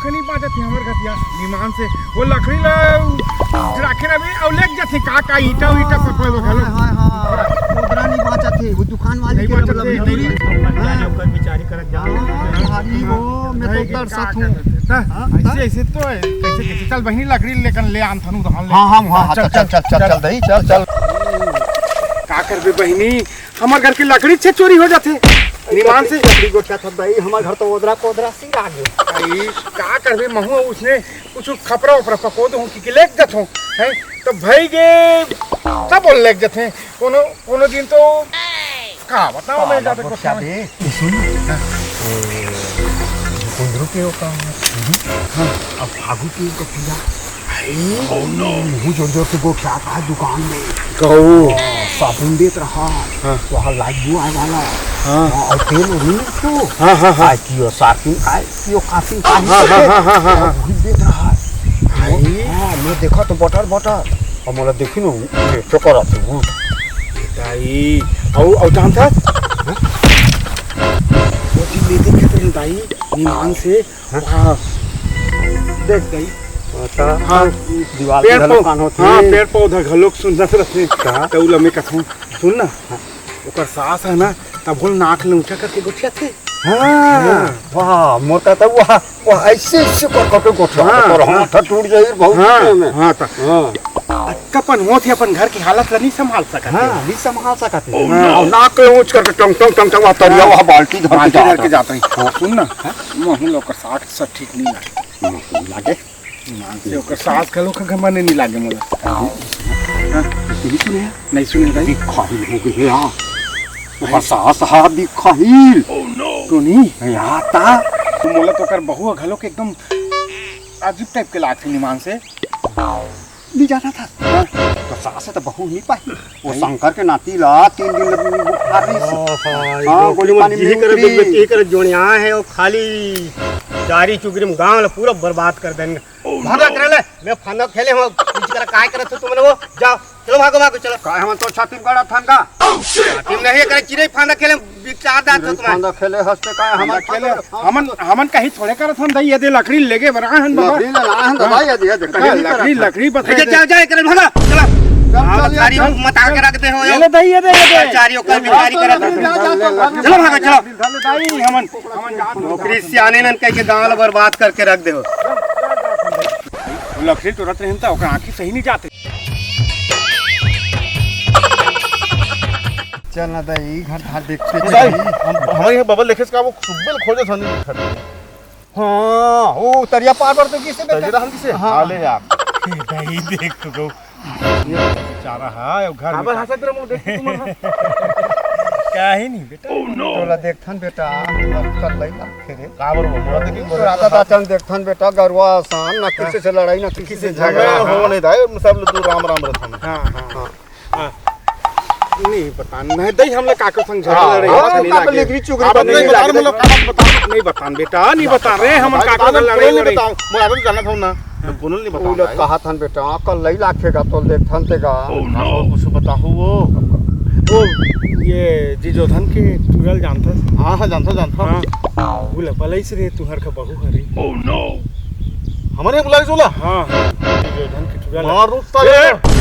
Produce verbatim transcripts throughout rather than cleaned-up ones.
कनी बाजत हे हमर घटिया निमान से। वो लकड़ी ला राखे रहे अउ लेग जाथे का, का ईटा ईटा पकड़ लो घलो। हाय, हाय, हाय। ओदरा नहीं बाजत हे, वो दुकान वाले नहीं के बाजत मतलब हे, लकड़ी। नहीं। हाँ। ओकर बिचारी करत जा। हाँ, भारी हो, मैं तो भाई, डर का सा थू। करत हे? हाँ, ऐसे, हाँ। ऐसे तो हे, कैसे, कैसे? चल बहिनी, लकड़ी लेकन ले आन थनु रहन ले। हाँ, हाँ, हाँ, हाँ, चल, चल, चल, चल, चल। चल, दही, चल, चल। का करबे बहिनी, हमर घर के लकड़ी से चोरी हो जाथे। निमान से। लकड़ी गोठिया था भाई, हमर घर तो ओदरा पोदरा सिरा गे। भाई, का करबे, महू उसने कुछ खपरा उपरा पको दो कि, कि लेग जथो, हैं? तो भाई गे, सब बोल लेग जथे। कोनो, कोनो दिन तो का बताओ, मैं ज्यादा कुछ बे। सुन, हाँ। कुंदरू के ओका, हाँ। अब फागू के ओका फुला। भाई, मुंह जोर जोर के गोठियात रहा दुकान में। कहू। हाँ, साबुन देत रहा। हाँ। वहाँ लाइफ बॉय वाला। हाँ। हाँ, और तेल उरी नहीं तो। हाँ, हाँ, हाँ। आई कियो सार्फिन, आई कियो काफी, काफी हाँ, हाँ, हाँ, हाँ, हाँ, हाँ। वही देत रहा। भाई। हाँ, मैं देखा तो बटर, बटर। और मोला देखी ना, ये चक्कर आते हैं। दाई, औ, औ जानता? हाँ? वो दिन ले देखे थे दाई, निमान से। हाँ। हाँ। देख दाई। अच्छा। हाँ। दीवार पेड़ के घलो पौ-, कान होथे। हाँ, पेड़ पौधा घलोक सुंदर रथे। कहाँ? तौला में कथों, सुन ना। हाँ। ओकर सास हे ना, तब बोल नाक ले ऊंचा करके गोठियाथे। हाँ, हाँ। वाह, मोर का तो वाह, वाह, ऐसे, ऐसे कर, कर के गोठिया, हाँ, कर, हाँ। हाथ टूट जाई बहुत हाँ, में। हाँ, त हाँ। अतका पन होत हे, अपन घर के हालत ला नहीं संभाल सकत हे। हाँ, नहीं संभाल सकत हे। हाँ, और नाक ले ऊंच करके टंग, टंग, टंग, टंग, वहाँ तरिया, हाँ। वहाँ बाल्टी धर के बाल्टी धर जात के हे। जात हे। हाँ। सुन ना, हाँ। महू ला ओकर सास ठीक नहीं लागे। हाँ, लागे। मान से ओकर सास घलो का घमंड नहीं लागे मोला। हाँ। हाँ। नहीं सुने? नहीं सुने भाई। बिखाहिल हो गए हे यार। ओकर सास हा बिखाहिल। तो नहीं? यार ता। तो मोला तो ओकर बहू घलो के एकदम अजीब टाइप के लागथे निमान से। नहीं जाना था। हाँ। तो सास हे तो बहू नहीं पाही। वो शंकर के नाती ला तीन दिन लग बुखार रही से। हाँ, हाँ, गोली पानी जी में करत उतरी। देख, ये करत जोड़िया हे, वो खाली चारी चुगरी में गांव ला पूरा बर्बाद कर देंगे। भागा करे ले, मैं फंदा खेले हूँ, कुछ कर काय करत हो तुम लोग, जाओ, चलो भागो, भागो, चलो। काय हमन तो छत्तीसगढ़ फंदा? छत्तीस नहीं करे, चिरई फंदा खेले, बिचार दात हो चिरई तुम्हारे। फंदा खेले हंसते काय हमन फंदा खेले, फंदा, हमन, हमन कहीं थोड़े करत हन, दई ये दे लकड़ी लेके बना हन बाबा। लकड़ी ले लाए हन तो हाँ। भाई, ये दे, ये दे, हाँ, कहीं नहीं लकड़ी, करत। लकड़ी बस ए, है चल, दे। चल, चल, करे भागा, चलो। चल, हाँ, चल, थारी चल, मुँह मता के चल। रख दे हो, ये यो। ले दई, ये दे, ये दे। चारियों का बिचारी करत हो। जा, जा, जा, जा। चलो भागा, चलो। दई, हमन नौकरी सियाने नन कह के गांव ला बर्बाद करके रख दे हो। वो लकड़ी टोरत रहिन त ओकर आँखी सही नहीं जाते। चल ना दाई, घर धार देखते ए दाई, चली। हम, हमारे यहाँ बबल देखे का वो सुब्बे ल खोजे थानी दिखत। हाँ, वो तरिया पार पर तो किसे बेटा? तरिया हम किसे? हाँ। हाले यार। ए दाई, देख तो गो। ये बेचारा है, वो घर में काबर का हंसत रहे, मुझे देख के तुम हंस। काहे नहीं बेटा? Oh no! तोला देखथन बेटा, कल लई लाग फेरे। काबर वो मोला देखी, तो राधा दाचन देखथन बेटा, गरवा आसान, ना किसी से लड़ाई, ना किसी से झगड़ा। मैं हो नहीं दाई, सब लोग तू राम राम रथन। हाँ, हाँ। हाँ। हाँ। नहीं पता, नहीं दई हमला काकर संग झगड़ा हाँ, लड़ाई, हाँ, अच्छा नहीं काबर लागे। लेगरी चुगरी अब बात नहीं नहीं बता, लागे। मतलब, काबर बता, नहीं बता बेटा, नहीं बता रहे, हम काकर लड़ाई, लड़ाई। मैं आदमी जाना था ना। हाँ। बोलो नहीं वो लोग बताओ कहा थन बेटा, कल लई लाखेगा तो देखथन तेगा। Oh no! कुछ बताओ वो। वो ये जीजोधन के टूरा ल जानथस? हाँ, हाँ, जानथों, जानथों। हाँ। वो ला बलाइस रे तुहर का बहू हरे। Oh no! हमरे बुलाइस ओला? हाँ, हाँ। जीजोधन के टूरा ल। मार रुक ता ए, रे।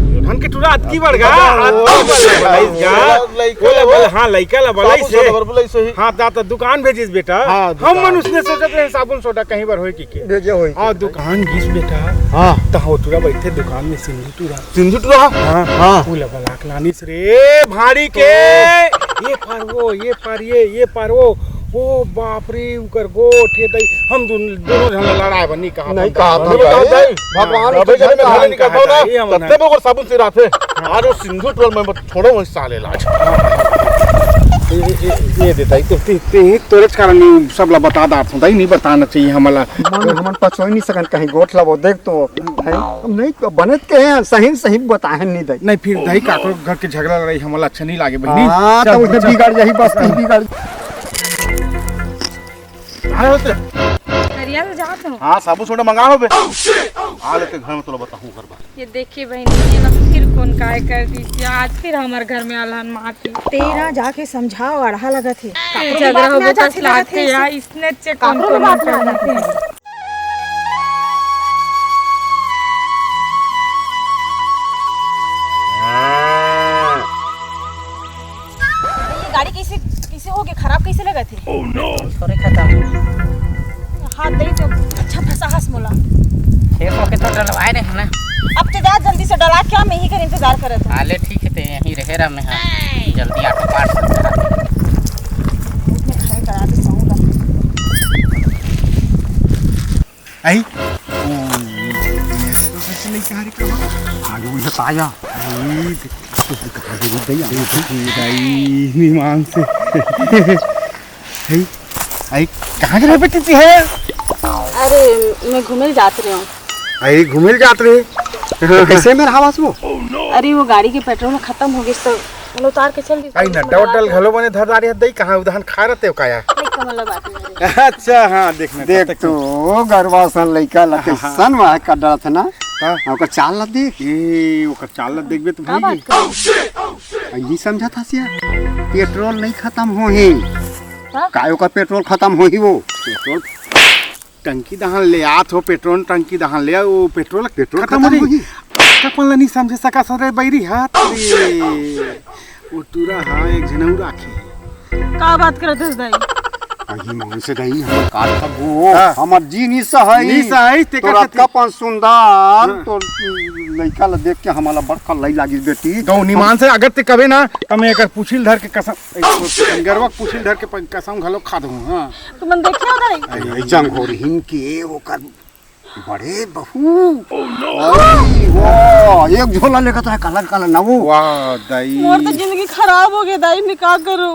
जीजोधन के टूरा अतकी बढ़ गा, अतकी बढ़ गा, अतकी बढ़ गा। लइका, लइका, ओला बल-, हाँ, लइका ला बलाइस साबुन से। सोडा बर बलाइस से ही। हाँ, ता, ता दुकान भेजिस बेटा। हाँ, हम दुकान। मन उसने सोचत रहे साबुन सोडा कहीं बर होई कि के। भेजे होई। हाँ, दुकान गिस बेटा। हाँ। तहाँ टूरा बैठे दुकान में सिंधु टूरा। सिंधु टूरा? हाँ। हाँ। फूल बलाक लानिस रे, भाड़ी के। तो ये पार वो, ये पार ये, ये पार वो। ओ बाप रे, उकर गोठ हे दई। हम दोन-, दोनों झन लड़ाए बनी कहा नहीं था। कहा था नहीं भाई। कहा था। भगवान हाँ, उसे अबे जब मैं कहा घर था। निकलता हूँ ना, ये हम तब हैं। तक वो साबुन से रात है। हाँ। आज वो सिंधु टूरा मैं छोड़ो वही साले लाज। ये, ये, ये, ये देता है, ते, ते, ते, तोरे कारण नहीं, सब ला बता दार था, नहीं बताना चाहिए हमला। मन हमन पचोई नहीं सकन कहीं गोठ ला वो देख तो, है, हम नहीं तो बने के हैं, सही सही बताए नहीं दे। नहीं, फिर दही काकरो घर के झगड़ा लड़ाई हमला अच्छा नहीं लागे बहिनी। हाँ, चल, तो उधर चल। बिगाड़ यही बस नहीं बिगाड़। आए होते। करिया तो जात हो। हाँ, साबुन सोडा मंगा हो बे। आ लेते घर में तोला बताऊँ घर बार। ये देखिए बहिनी, ये ना फिर कौन काय कर दी थी, आज फिर हमारे घर में अलहन माटी। तेरा जाके समझाओ, अड़हा लगत है। काकरो झगड़ा बात हो में आ गया जाती तो लगत है लागते यार, इससे। इसने अच्छे कौन काकरो कौन बात में आ कर जाती है। कैसे, कैसे हो गया? खराब कैसे लगा थे? थोड़े खत्म। हाथ दे तो अच्छा फंसा हस मोला। छह सौ के तो डलवाए रहे ना। अब तो जा जल्दी से डला, क्या मैं ही कर इंतजार करत हूँ। हाले ठीक है, ते यहीं रहे रहा मैं, हाँ। जल्दी ऑटो पार्ट्स करा दे। मैं खड़े करा दे, सौ रहा। आई। ओ, ये तो सच नहीं कहा रे, कहा। आगे उनसे ताजा। आई, तो कहा दे, रुक गई। देखी भाई, विमान से। आई, आई, कहाँ के रहे बेटी जी है? अरे, मैं घूमे जात रहे हूँ। आई, घूमे जात रहे? तो कैसे में रहा वो? अरे, वो गाड़ी के पेट्रोल खत्म हो गई, तो बोलो उतार के चल दी। आई, नड्डा उड्डल घलो बने धरदारी हत दई, कहाँ उदाहरण खा रहते हो काया? नहीं, कमला बात नहीं। अच्छा, हाँ, देखना, देख तब तक तो, गरवा सन लइका ला हाँ, हाँ। कैसन वहाँ का डरत है ना? हाँ। ओकर चाल ला देख। ए, ओकर चाल ला देखबे तो का भाई। बात कर? आ, ये समझा था सिया, पेट्रोल नहीं खत्म हो ही। हाँ? काय ओकर पेट्रोल खत्म हो ही वो? पेट्रोल टंकी दहान ले आत हो, पेट्रोल टंकी दहान ले आ, वो पेट्रोल पेट्रोल खत्म खत्म हो हो ही। ही। अपन ला नहीं समझे सका सरे बैरी हाथ रे। वो टूरा हा एक झनऊ राखी। का बात करत हस दाई? अही मन से दाई, हमर का खबो? हाँ। हमर जी नी सहई। नी सहई, तेकर तोर सेती। अतका पन सुंदर, हाँ। तोर लइका ला देख के हमला बड़का लई लागिस बेटी। गौ निमान से अगर ते कबे ना, त मैं एकर पुछिल धर के कसम, ए, गरवा के पुछिल धर के प-, कसम घलो खा दूँ, हाँ। तुमन देखे हो दाई? अरे, जंग हो रहीन के ओकर बड़े बहू। Oh, no! अरे, वाह, एक झोला लेकर तो है, काला काला ना वो। वाह, दाई। मोर तो जिंदगी खराब हो गई, दाई, मैं का करूं?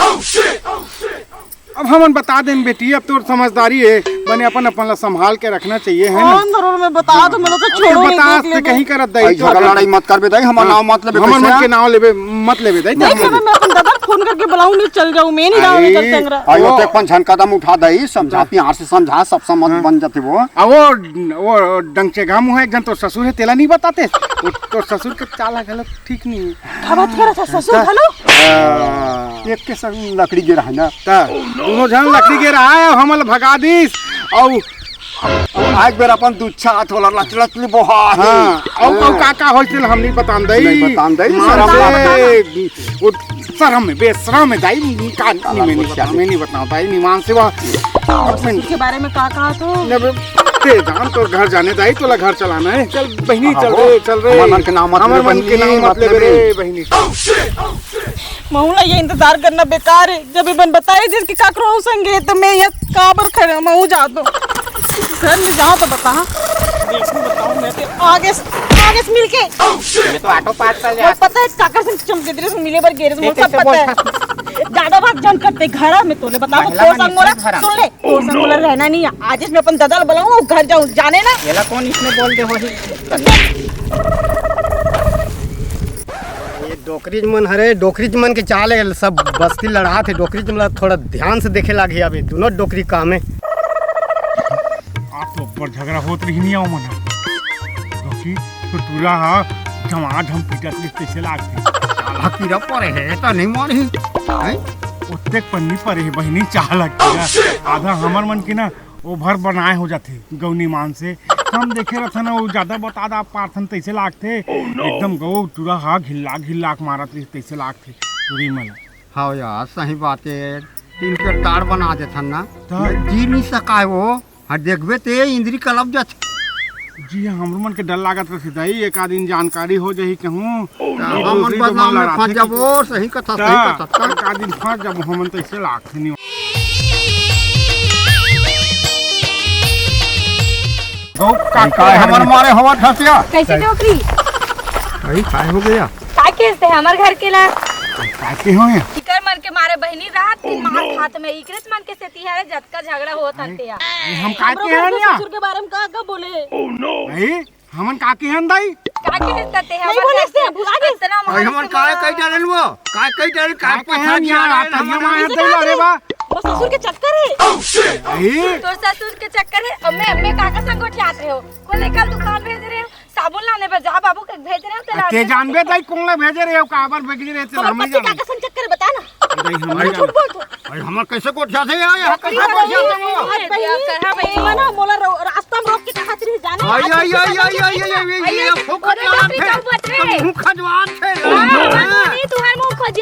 अब हमन बता देन बेटी, अब तोर समझदारी है, बने अपन अपन ला संभाल के रखना चाहिए, है ना? कौन जरूर मैं बता दो, मैं तो अब छोड़ो नहीं, बता, देख ते लेबे। कहीं करत दाई, भाई, तो झगड़ा लड़ाई मत करबे दाई, हमर हाँ। नाम मत लेबे हमर कैसे, मन हाँ? के नाव लेबे, मत लेबे दाई, देख मत लेबे, लेबे। मैं अपन दादा फोन करके बुलाऊं, नहीं चल जाऊं, मैं नहीं जाऊं, अरे, नहीं करते अंगरा। आई वो होते अपन झन कदम उठा दाई, समझा, हाँ। प्यार से समझा, सब समझ हाँ। बन जाते वो। आ वो, वो डंगचेघा मुँह एक जन तोर ससुर है, तेला नहीं बताते? वो तोर ससुर के चाल घलो ठीक नहीं है। का बात करत है, ससुर हाँ। घलो? हाँ। एक के संग लकड़ी गे रहा है ना। ता, दोनों झन लकड़ी गे रहा है, हमला भगा दिस। अउ आज बेर अपन दुच्छा हाथ वाला लच लच ले बोहा है। हाँ, अउ, अउ हाँ। का का होइस तेला हम नहीं बतान दई। नहीं बतान दई, मार शरम से, बात। वो शरम में, बेशरम में दाई, का नहीं, मैं नहीं बताऊं, मैं नहीं बताऊं दाई, निमान से वह। ससुर के बारे में का कहा तो? न बे, ते जान तो घर जाने दाई, तोला घर चलाना है। चल बहिनी, हाँ, चल वो, रे, चल रे। हमर मन के नाम मत हमर लेबे मन के बहिनी, नाम मत मत लेबे लेबे। रे, बहिनी। महू ला ये इंतजार करना बेकार है। जब ये बन बताए दिस कि काकरो संगे, तो मैं ये काबर खड़े, महू जात हूँ। घर में जाओ तो बता। देखू बताऊं मैं तो आगे से, आगे से मिलके। मैं तो ऑटो पास कर ले। मोर पता है काकर से चमके तेरे से मिले बर गेरे से, मोर सब पता है। ज्यादा बात जान करते घर में तोले बता, महिला तोर मन संग मोला, इतने धरम। सुन ले, तोर संग मोला रहना नहीं है। आज इसमें अपन ददल बुलाऊं, घर जाऊं, जाने ना। येला कौन इसने बोल दे होही? ये डोकरीच मन हरे, डोकरीच मन के चाल है, सब बस्ती लड़ात है, डोकरीच मन ला थोड़ा ध्यान से देखे लागे अभी, दोनों डोकरी काम है। आप तो ऊपर झगड़ा होत रही नहीं आओ मना। डोकरी तो टूरा हा, झमाझम पीटत ले कैसे लागते। साला कीड़ा परे है, तो नहीं मारी। हैं? ओतेक पन्नी परे है, बहिनी चाह लगती है। आधा हमर मन के ना, ओभर बनाए हो जाथे गौनी मान से। हम देखे रहथन, वो ज्यादा बता दा पारथन तैसे लागथे। एकदम गौ टूरा हा घिल्ला घिल्ला के मारत रही तैसे लागथे टूरी मन। हाँ यार, सही बात है। तीन चार तार बना देथन ना। ता- जी नहीं सकाय वो। हाँ, देखबे ते इंद्री कलप जाथे। जी हाँ, हमरो मन के डर लागत रथे दाई, एक आध दिन जानकारी हो जाही कहूँ। ता हमन बदनाम में फंस जाबो, सही कथा, सही कथा। एक आध दिन फंस जाबो हमन, तैसे लागथे नहीं। गौ का, का हमर मारे हवा ठसिया? कैसे डोकरी? भाई, काय हो गया? काय कहते हैं हमर घर के ला? काय के हो या? इकर मन के मारे बहिनी रात दिन मार खात में, इकरे मन के सेती है जतका झगड़ा होत हन ते या। अरे, हम काय के हन या? ससुर के बारे में का का बोले? भाई, हमन का के हन दाई? का के हन ते? नहीं बोले से, भुला गए। अरे, हमन काय कही डालन वो? काय कही डालन, काय पछा गया रात, हम आया दे रे बा। वो ससुर के चक्कर है। भाई। तोर ससुर के चक्कर है। अब मैं, मैं काका संग गोठियात रहे हो। कोने कल दुकान भेज रहे हो। साबुन लाने बर जा बाबू, के भेज रहे हो तेला। ते जानबे दाई कोन ला भेजे रहे हो, काबर भेजे रहे हो, तेला हमर पति का कसम चक्कर बता ना। दाई, हम नहीं झूठ बोल तू। भाई, हमर कैसे गोठिया थे यार, यहाँ कैसे गोठिया थे वो? आज बहिनी, हाँ भाई। मना मोला रो-, रास्ता में रोक के कहा तेरी जाने। आई, आज आई, कैसे आई, आई, आई, आई, आई, आई, ये फूक अरे, खजवान थे। मुंह खजवान थे। हाँ, हाँ। नहीं, तुम्हारे मुंह खोजी।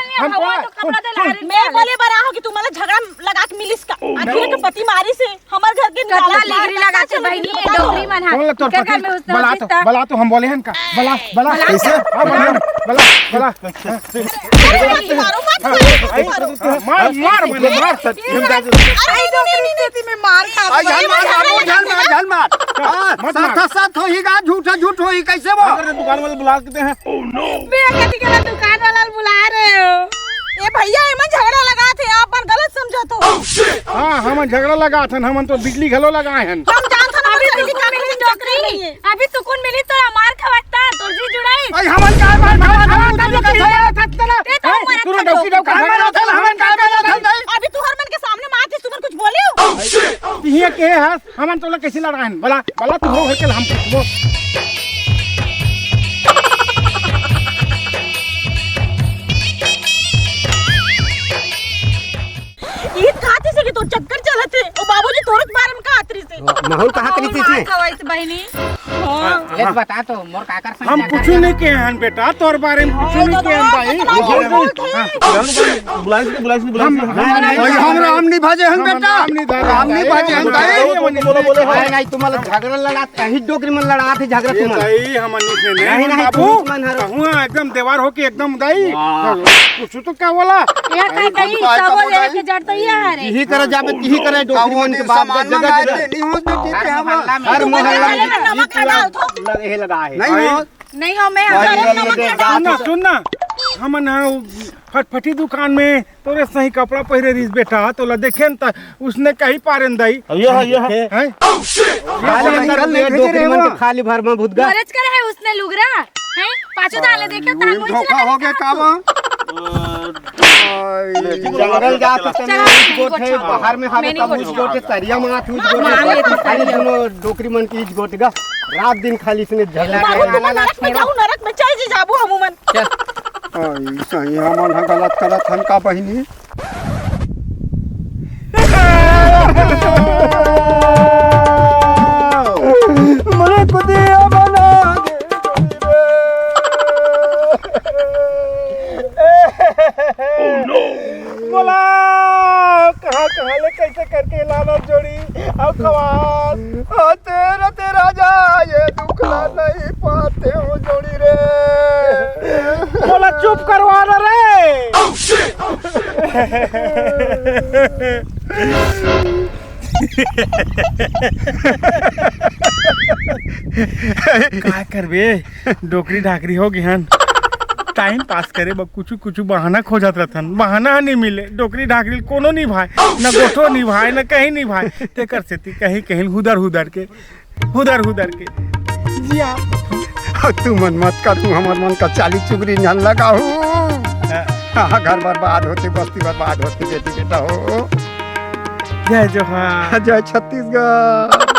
नहीं, हम हवा कोन तो खपरा दे सुन, लारी मैं बोले बर आहूं कि तुम्हारा झगड़ा लगा के मिलिस का? आखिर के पति मारिस हे, हमर घर के कतना निकाला लिगरी लगा के बहिनी, ये डोकरी मन हा। कौन ला तोर पति? बला तो, बला तो हम बोले हन का? बला, बला। कैसे? हाँ, बला, बला, बला। मारो मत, मारो मत। मार, मार, मार, मार। अरे, नहीं, नहीं, नहीं, मैं मार खा आई, जान मार, बाबू, जान मार, जान मार। हाँ, मत मार। साथ, साथ होही गा, झूठा, झूठ होही, कैसे वो? अगर दुकान वाले बुला के दे हैं। मैं कथी के दुकान वाला बुला रहे हो? ए भैया, एमन झगड़ा लगात हे, आप मन गलत समझत हो। हाँ, हमन झगड़ा लगात हन, हमन तो बिजली घलो लगाए हन। हम जानत हन, अभी हमन तो बिजली कौन मिली नौकरी? अभी सुकून मिली तोला मार खवाता, तोर जी जुड़ाई। अई हमन काय मार खवाता? हमन काय मार खवाता? ते तो हैं? हमारा तू लोग डौकी डौकी काय मार खवाता? हमन काय मार खवाता? अभी तुहर मन के सामने मार के तुमन कुछ बोले हो? तिहिया के हस, हमन तोला कैसे लड़ाएन? बला, बला तू हो घर के हम पूछबो। ये कहा थे से कि तो चक्कर चलत हे। ओ बाबूजी तोरत बारे में कहा थे से। माहौल कहा करी थी मार से? खवाई से बहिनी। हाँ। ले बता तो, मोर काकर संग हम कुछ नहीं कहे हन बेटा, तोर बारे में कुछ नहीं कहे हन भाई। हाँ। बुलाइस नहीं, बुलाइस नहीं, बुलाइस नहीं। हम, हम, भाई, हम राम नहीं भजे हन हम बेटा। राम नहीं धरे राम नहीं भाई। भजे हन भाई। बोलो, बोलो, बोलो। नहीं, नहीं, तुम्हारा झगड़ा लड़ा, कहीं डोकरी मन लड़ा थे झगड़ा ये तुम। भाई, हम नहीं, नहीं, नहीं, बाबू। तुम मन हरो। हुआ एकदम देवार हो के एकदम दाई। वाह। कुछ तो क्या बोला? ये कहीं, कहीं सब बोले के जड़ तो ये है रे। यही करे जाबे, यही करे डोकरी मन के बाप सामान जगह मंगा जगह। ले, नहीं हो जो ठीक है, हम हर मोहल्ला में नमक लगा दो। लगे लगा है। नहीं हो। नहीं हो, मैं भाई, हम ये नमक लगा सुन ना, दो। सुन ना, हमन हा उ फटफटी दुकान में तोरे सही कपड़ा पहिरे रहिस बेटा, तोला देखे न त उसने कही पारेन दाई। ये है, ये है। हैं? खाली अंदर निकल नहीं ये डोकरी मन के वो। खाली भर में भुदगा। मरज कर है उसने लुगरा, हैं? पाछू डाले देखे, तान वही धोखा हो गया का वो? जंगल जात समय चला, ऊंच गोट है, बाहर में हवे तब ऊंच गोट है, तरिया में आत ऊंच गोट है, खाली दोनों डोकरी मन की ऊंच गोट गा। रात दिन खाली इसने झगड़ा बाबू, करे। तुम नरक में जाओ, नरक में चल जी जाबो हम मन। चल। आई, सही हमन ह गलत करत हन का बहिनी? मरे कुदिया बना दे। मोला कहाँ, कहाँ ले कैसे करके लाना जोड़ी अउ खवास। ओ तेरा, तेरा जा, ये दुख ला नहीं पाते हो जोड़ी रे। मोला चुप करवा ना रे। का करबे, डोकरी ढाकरी हो गे हन। टाइम पास करे बर कुछु कुछु बहाना खोजत रथन, बहाना ह नइ मिले। डोकरी ढाकरी ल कोनो नइ भाय, न गोठो नइ भाय, न कहीं नइ भाय। तेकर सेती कहीं कहीं हुदर हुदर के, हुदर हुदर के जिया। तुमन मत करू, हमर मन का चाली चुगरी झन लगाहू। हाँ। हाँ, घर बर्बाद होथे, बस्ती बर्बाद होथे, बेटी बेटा हो। जय जोहार। जय छत्तीसगढ़।